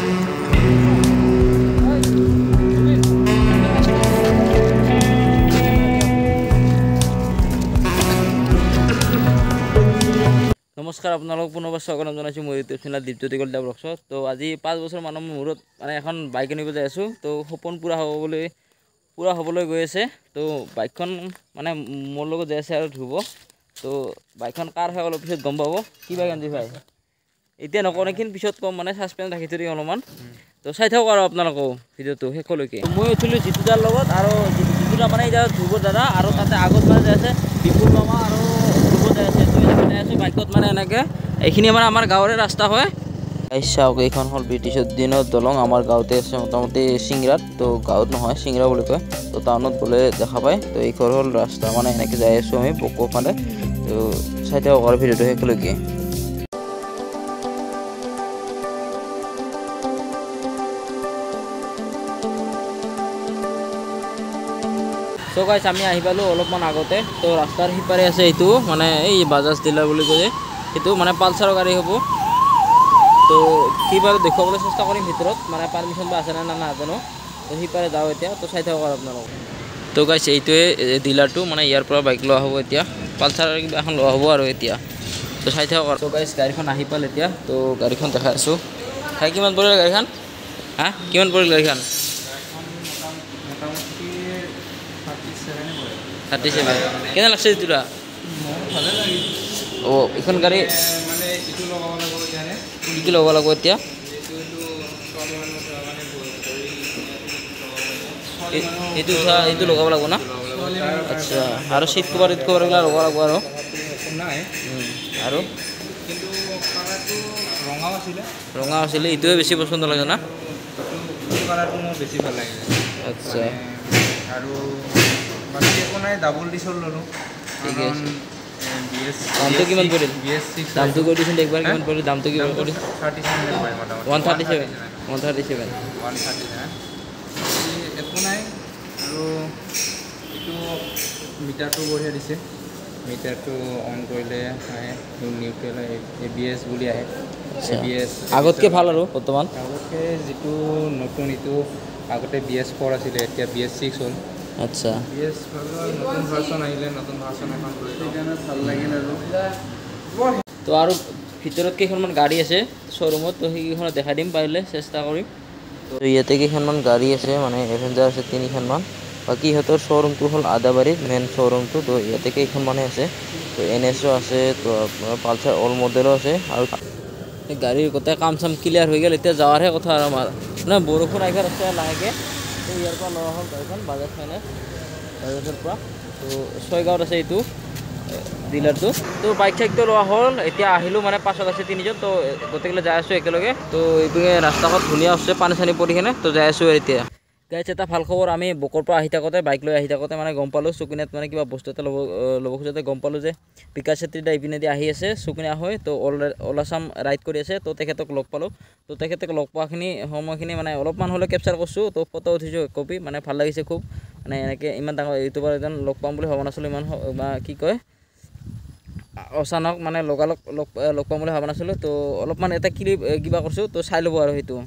নমস্কাৰ, আপোনালোক পুনৰবাৰ স্বাগতম জনাইছোঁ মোৰ ইউটিউব চেনেল দীপজ্যোতি কলিতা ব্লগছত। তো আজি 5 বছৰ মানৰ মূৰত মানে এখন বাইক আনিব যাই আছোঁ। তো সপোন পূৰা হ'বলৈ গৈ আছে। তো বাইকখন মানে মোৰ লগত যাই আছে আৰু ধ্ৰুৱ। তো বাইকখন কাৰ হয় অলপ পিছত গম পাব। কি বাইক আনিছে ভাই এতিয়া নকওঁ নেকি, পিছত ক'ম, মানে ছাছপেঞ্চ ৰাখি থৈ দিম অলপমান। তো চাই থাকক আৰু আপোনালোকেও ভিডিঅ'টো শেষলৈকে। মই উঠিলোঁ জিতুদাৰ লগত আৰু জিতুদা মানে এতিয়া ধ্ৰুৱ দাদা, আৰু তাতে আগত মানে যাই আছে বিপুল মামা আৰু ধ্ৰুৱ যাই আছে। তো এনেকৈ যাই আছোঁ বাইকত, মানে এনেকৈ এইখিনি মানে আমাৰ গাঁৱৰে ৰাস্তা হয়। চাওক, এইখন হ'ল ব্ৰিটিছৰ দিনৰ দলং, আমাৰ গাঁৱতে আছে মোটামুটি চিংৰাত। তো গাঁৱত নহয়, চিংৰা বুলি কয়, তো টাউনত গ'লে দেখা পায়। তো এইখন হ'ল ৰাস্তা, মানে এনেকৈ যাই আছোঁ আমি বকো ফালে। তো চাই থাকক আৰু ভিডিঅ'টো শেষলৈকে। চ' গাইছ, আমি আহি পালোঁ অলপমান আগতে। তো ৰাস্তাৰ সিপাৰে আছে এইটো মানে এই বাজাজ ডিলাৰ বুলি কয়, সেইটো মানে পালচাৰৰ গাড়ী হ'ব। তো কি বাৰু দেখুৱাবলৈ চেষ্টা কৰিম ভিতৰত, মানে পাৰ্মিশ্যন বা আছে নে নাই নাজানো। তো সিপাৰে যাওঁ এতিয়া, তো চাই থাকক আৰু আপোনালোক। তো গাইছ, এইটোৱে ডিলাৰটো, মানে ইয়াৰ পৰা বাইক লোৱা হ'ব এতিয়া, পালচাৰৰ কিবা এখন লোৱা হ'ব আৰু এতিয়া। তো চাই থাকক আৰু। তো গাইছ, গাড়ীখন আহি পাল এতিয়া। তো গাড়ীখন দেখাই আছোঁ। ভাই, কিমান পৰিল গাড়ীখন? হা, কিমান পৰিল গাড়ীখন? 37। কেনে লাগছে তোৰা? অ' এইখন গাড়ী কি কি লগাব লাগিব এতিয়া? এইটো উঠা, এইটো লগাব লাগিব না? আচ্ছা, আৰু চিট কভাৰ it cover এইবিলাক লগাব লাগিব আৰু। আৰু ৰঙা আছিলে, এইটোৱে বেছি পচন্দ লাগে না? আচ্ছা, আৰু বাকী একো নাই, ডাবল ডিছৰ ল'লোঁ। ঠিকে আছে। দামটো কিমান পৰিল? দামটো কৈ দিছোন একবাৰ, কিমান পৰিল দামটো? কিমান পৰিল? 137। 137। 137। একো নাই। আৰু এইটো মিটাৰটো বঢ়িয়া দিছে। মিটাৰটো অন কৰিলে আহে নিউট্ৰেল, এ বি এছ বুলি আহে। এ বি এছ আগতকৈ ভাল আৰু বৰ্তমান আগতকৈ যিটো নতুন, এইটো আগতে বি এছ 4 আছিলে, এতিয়া বি এছ 6 হ'ল। আচ্ছা, বি এছ নতুন ভাৰ্চন আহিলে, নতুন ভাৰ্চন এখন সেইকাৰণে ভাল লাগিল আৰু। তো আৰু ভিতৰত কেইখনমান গাড়ী আছে শ্ব'ৰুমত, তো সেইকেইখনত দেখাই দিম পাৰিলে, চেষ্টা কৰিম। তো ইয়াতে কেইখনমান গাড়ী আছে, মানে এভেঞ্জাৰ আছে 3খনমান। বাকী ইহঁতৰ শ্ব'ৰুমটো হ'ল আদাবাৰীত মেইন শ্ব'ৰুমটো। তো ইয়াতে কেইখনমানে আছে। তো এন এছো আছে, তো আপোনাৰ পালচাৰ অল মডেলো আছে। আৰু গাড়ীৰ গোটেই কাম চাম ক্লিয়াৰ হৈ গ'ল, এতিয়া যোৱাৰহে কথা আৰু আমাৰ। মানে বৰষুণ আহিব আছে লাহেকৈ। তো ইয়াৰ পৰা লোৱা হ'ল গাড়ীখন বাজাজ ফাইনেন্স, বাজাজৰ পৰা। তো ছয়গাঁৱত আছে এইটো ডিলাৰটো। তো বাইক চাইকটো লোৱা হ'ল, এতিয়া আহিলোঁ, মানে পাছত আছে 3জন। তো গোটেইকেইটা যাই আছোঁ একেলগে। তো এইপিনে ৰাস্তাখন ধুনীয়া হৈছে, পানী চানী পৰি কিনে। তো যাই আছোঁ এতিয়া। গাইছ, এটা ভাল খবৰ, আমি বকৰ পৰা আহি থাকোঁতে, বাইক লৈ আহি থাকোঁতে মানে গম পালোঁ, চুকুনীয়াত মানে কিবা বস্তু এটা ল'ব খোজোঁতে গম পালোঁ যে বিকাশ চেত্ৰী দা ইপিনেদি আহি আছে চুকুনীয়া হৈ। তো অল আছাম ৰাইড কৰি আছে। তো তেখেতক লগ পালোঁ। তো তেখেতক লগ পোৱাখিনি সময়খিনি মানে অলপমান হ'লেও কেপচাৰ কৰিছোঁ। তো ফটো উঠিছোঁ এককপি, মানে ভাল লাগিছে খুব। মানে এনেকৈ ইমান ডাঙৰ ইউটিউবাৰ এজন লগ পাম বুলি ভবা নাছিলোঁ, ইমান বা কি কয় অচানক মানে লগালগ লগ পাম বুলি ভবা নাছিলোঁ। তো অলপমান এটা ক্লিপ কিবা কৰিছোঁ, তো চাই ল'ব আৰু সেইটো।